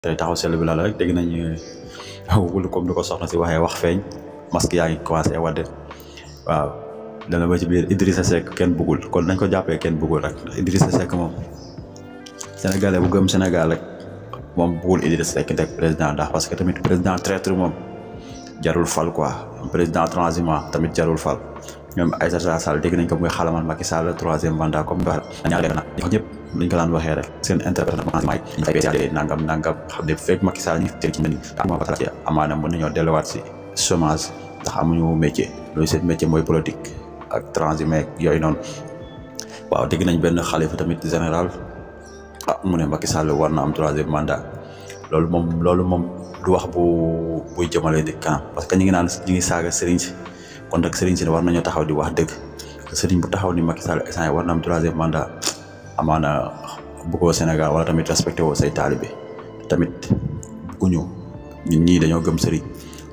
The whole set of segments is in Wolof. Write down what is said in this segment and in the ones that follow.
tey taxaw seetlu bi la rek dégg nañu wul comme ni ko soxna si waxee wax feeñ masque yaa ngi commencé wadde waaw dana ba ci biir Idrissa Seck kenn bëggul kon nañ ko jàppee kenn bëggul rek ndax Idrissa Seck moom sénégalais bu gëm Sénégal rek moom bëggul Idrissa Seck nekk président ndax parce que tamit président traître moom jarul fal quoi président transhumant tamit jarul fal ñoom Aïssata Sall dégg nañ ko muy xalamal Macky Sall troisième mandat comme wax ñaar na ñëpp dañ ko daan waxee rek seen interprétation may ñu fay béy nangam xam ne bu fekk Macky Sall ñu teg ci mel ni amaana mën nañoo delluwaat si chômage ndax amuñu métier loolu seen métier mooy politique ak transhumé yooyu noonu waaw dégg nañ benn xalifa tamit général mu ne Macky Sall war na am troisième mandat loolu moom du wax buy jëmale di kanam parce que ñu ngi naan ñu ngi saaga sëriñ si kon nag sëriñ si war nañoo taxaw di wax dëgg sëriñ bu taxaw ni Macky Sall instant war na am troisième mandat amaana bëggoo Sénégal wala tamit respecté woo say taalibe tamit bëgguñu ñun ñii dañoo gëm sëriñ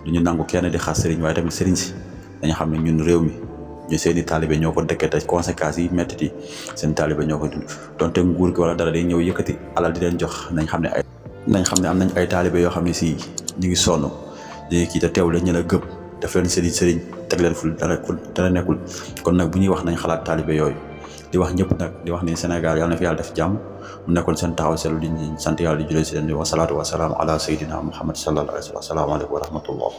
duñu nangu kenn di xas sëriñ waaye tamit sëriñ si dañu xam ne ñun réew mi ñu seeni taalibe ñoo ko dëkkee te conséquences yi métti yi seen taalibe ñoo ko dund donte nguur gi wala dara day ñëw yëkkati alal di leen jox nañ xam ne am nañ ay taalibe yoo xam ne si ñu ngi sonn léegi kii te teew la ñu la gëm daf leen sëriñ teg leen ful dara nekkul kon nag bu ñuy wax nañ xalaat taalibe yooyu di wax ñëpp nag di wax ni Sénégal yàlla na fi yàlla def jàmm mu nekkoon seen taxaw seetlu di sant yàlla di jullee si leen di wa salaatu wa salaam ala sayyidina Muhammad sallallahu alayhi wa sallam asalaamaaleykum wa rahmatullah